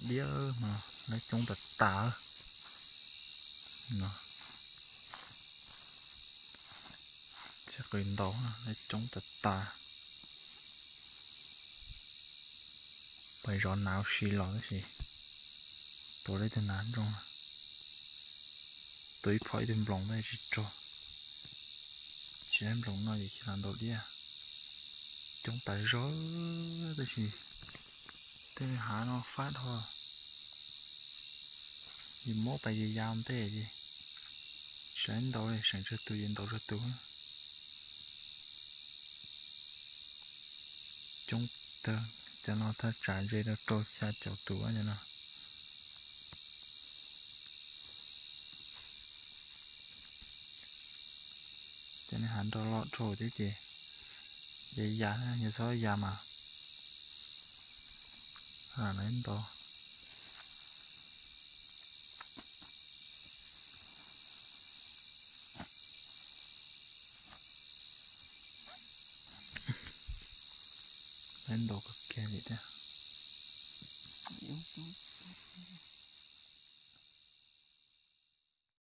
diab mas lawv coob tas tas. Txij qws ntaus lawv coob tas tas. Pais zov nas ua si los tab sis tua tau ib tug nas nroo, tua ib phom ib tug nploos tab sis tsis raug. Tsis raug nploos no ces cia los ntaus diab. Coob tas zog tab sis tej hav no fab dhau. Yus muab pais yus ya ntej ces tsis ntaus li, seem tsawg tus ces ntaus tsawg tus. Coob tag, cov no thaj tsam ze rau rau xya caum tus no. Cov nej hav nrog loj dhau thiab ces ya ya, yog txhob ya mas lawv ntaus. Lawv ntaus kawg kiag li thiab.